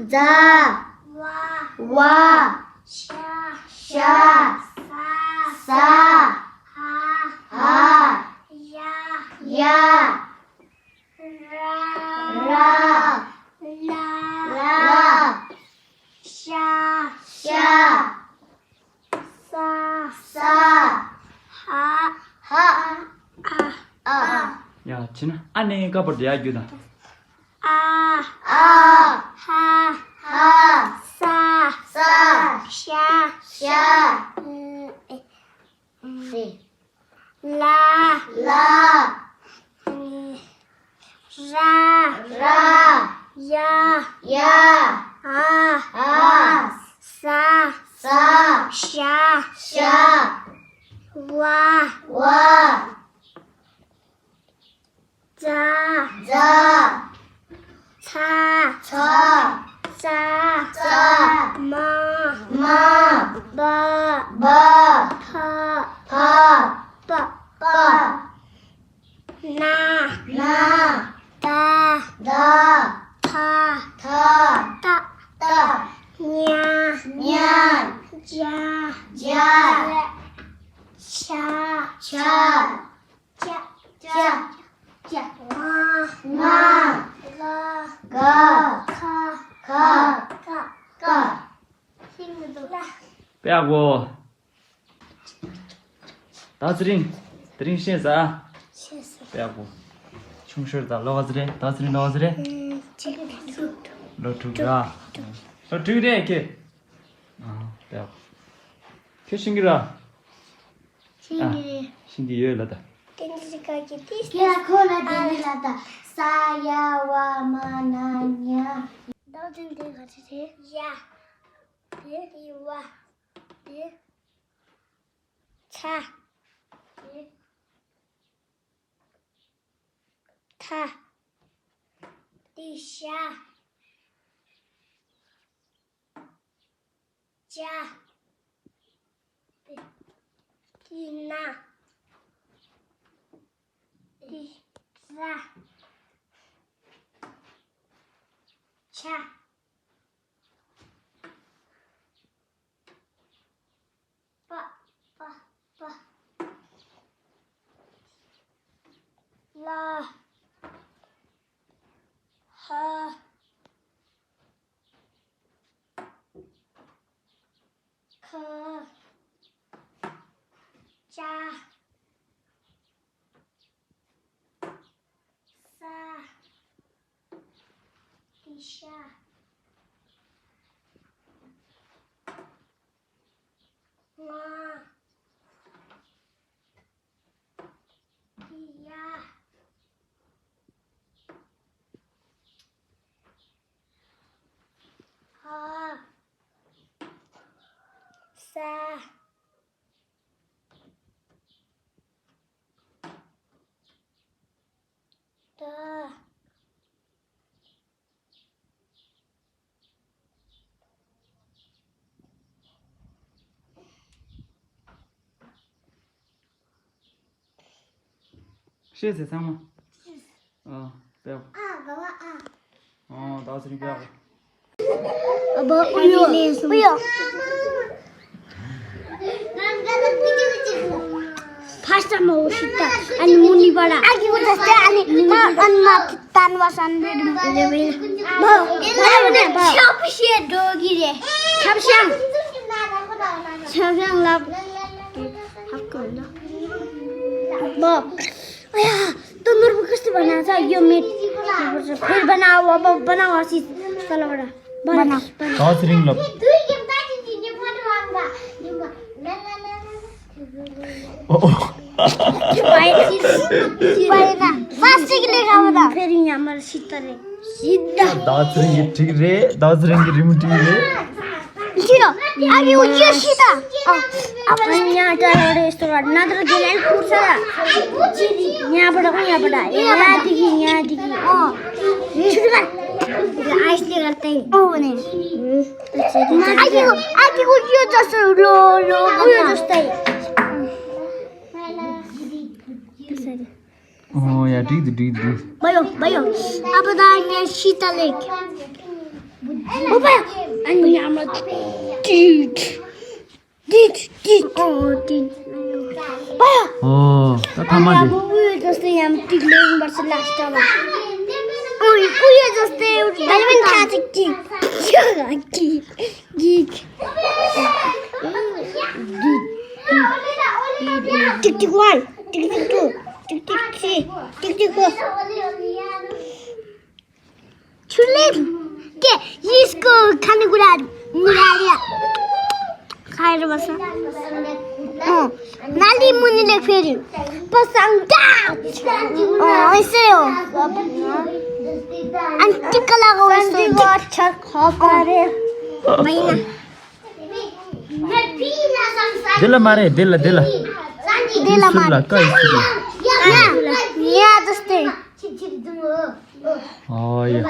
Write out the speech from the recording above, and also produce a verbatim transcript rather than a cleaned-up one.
ཛ། ཝ། ཝ། ཞ། ཞ། ཟ། ཟ། ཧ། ཧ། ཡ། ཡ། ར། ར། ལ། ལ། ཤ། ཤ། ས། ས། ཧ། ཧ། ཨ། ཨ། ཡ། བྱས་ན་ཨ་ནས་ཀ་བར་དུ་ཡར་རྒྱུགས་དང་། ཨ། ཨ། ཧ། ཧ། ས། ས། ཤ། ཤ། ཨ། ལ། ལ། ར། ར། ཡ། ཡ། ཨ། ཨ། ས། ས། ཤ། ཤ། ཝ། ཝ། ཛ། ཛ། ཚ། ཚ། ཙ། ཙ། མ། མ། བ། བ། ཕ། ཕ། པ། པ། ན། ན། ད། ད། ཐ། ཐ། ཏ། ཏ། ཉ། ཉ། ཇ། ཇ། ཆ། ཆ། ཅ། ཅ། ཅ། ང་། ང་། ག་ག་ག་ག་ག་ག་ཤིང་འདུག་ལ། པེ་ཨ་གོ། ད་ཚེ་རིང་། དེ་རིང་ཤེས་ས། ཤེས་ས། པེ་ཨ་གོ། ཆུང་ཤོས་ད་ལོ་ག་ཚོད་རེད། ད་ཚེ་རིང་ལོ་ག་ཚོད་རེད། ཨ། གཅིག་དྲུག་ལོ་དྲུག་ར། ལོ་དྲུག་རེད་ཁྱེད། ཨ། པེ་ཨ་གོ། ཁྱེད་ཤེས་ཀྱི་ར། ཤེས་ཀྱི་རེད། ཤེས་ཀྱི་ཡོད་ལ་ད། ཏན་ཏན་ག་གི་ཏིས། ཁྱེད་ལ་ཁོ་ལ་ཏན་ཏན་ལ་ད། ས་ཡ་ཝ་མ་ན་ཉ། ད་ཏན་ཏན་ག་ཏི་རེད། ཡ། དེ། དེ་ཝ། དེ། ཚ། དེ། ཐ། དེ་ཤ། ཅ། དེ་ན། དེ་ར། ཆ། པ། པ། པ། ལ། ཧ། ཁ། ཅ། ས། ཏི་ཤ། ང་། ཏི་ཡ། ཧ། ས། ད། ཤེས་ཚེ་ཚང་མ། ཨ། པེ་ཨ། ཨ། ག་བ་ཨ། ཨ། ད་ཚེ་རིང་པེ་ཨ། ཨ་བ་ཨུ་ཡོ། ཨུ་ཡོ། ཕ་ས་མ་འོ་ཤི་ད། ཨ་ནི་མུ་ནི་བ་ལ། ཨ་གི་གུ་ད་སྟེ་ཨ་ནི་མ་ཨ་ནི་མ་ཏན་བ་སན་རེ་རུ་ལེ་བེ་ན། བ། བ་ཡོ་ནེ་བ། ཆབ་ཤེ་འགྲོ་གི་རེད། ཆབ་ཤང་། ཆབ་ཤང་ལབ། ཧ་གོ་ན། བ། ཨ་ཡ། ད་ནོར་བུ་ཁ་སི་བ་ན་ས་ཡོ་མེད། ཕེར་བ་ན་བ་བ་བ་ན་བ་སི་ས་ལ་བ་ན། བ་ན། ད་ཚེ་རིང་ལབ། ཨོ། ཕེར་ཡིན་ན་ས་སི་གི་ལས་ཀ་བ་ན། ཕེར་ཡིན་ཡ་མར་ཤི་ད་རེད། ཤི་ད། ད་ཚེ་རིང་གི་འགྲིག་རེད། ད་ཚེ་རིང་གི་རི་མོ་འགྲིག་རེད། ཤི་ད། ཨ་གི་འུ་ཅི་ཤི་ད། ཨ། ཨ་བ་ཉ་ཏ་ར་རེ་སྟོ་ར་ན་དར་གི་ལན་ཁུར་ས་ར། ཉ་པ་ར་ཉ་པ་ར་ཉ་དི་གི་ཉ་དི་གི། ཨོ། ཆུ་ར། ཨའི་སི་ལི་གར་ཏེ། ཨོ་ནེ། ཨ་གི་ཨ་གི་འུ་ཅི་ཙ་སུ་ལོ་ལོ་ག་ཏ། ཨོ་ཡ། འགྲིག་འདུག་འགྲིག་འདུག་བ་ཡོ་བ་ཡོ། ཨ་བ་ད་ཉ་ཤི་ད་ལེགས། ཨོ་པ། ཨ་ནི་ཡང་མ་ཏིག་ཏིག་ཏིག་ཏིག་ཨོ་ཏིག་པ། ཨོ། ད་ཐ་མ་དེ། ཡང་མ་དབུས་ཏོ་སེ་ཡང་ཏིག་ལེན་བར་སི་ལ་སྟ་བ། ཨོ་ཡི་ཀུ་ཡ་ཏོ་སེ་ཡང་མ་ཐ་ཏིག་ཏིག་ཏིག་ཏིག་ཏིག་ཏིག་ཝན། ཏིག་ཏིག་ཊུ། ཏིག་ཏིག་ཐི། ཏིག་ཏིག་ཕོ། ཆུ་ལེན། ཀེ། ཡིས་ཀོ་ཁ་ནི་གུ་ར་ནི་ར་ར། ཁ་ར་བ་ས། ཨོ། ན་ལི་མུ་ནི་ལེ་ཕེ་རི། པ་སང་ད། ཨོ་ཨེ་སེ་ཡོ། ཨན་ཏི་ཀ་ལ་གོ་ཨེ་སེ་ཡོ། ཆ་ཁ་ཁ་རེ། མ་ཡིན་ན། དེ་ལ་མ་རེད། དེ་ལ་དེ་ལ། དེ་ལ་མ་ཟུར་ལ་རེད། ཀ་ཡི་ཟུར་ལ། ཡ་ཡ་ཏོ་སྟེ། ཨོ་ཡ།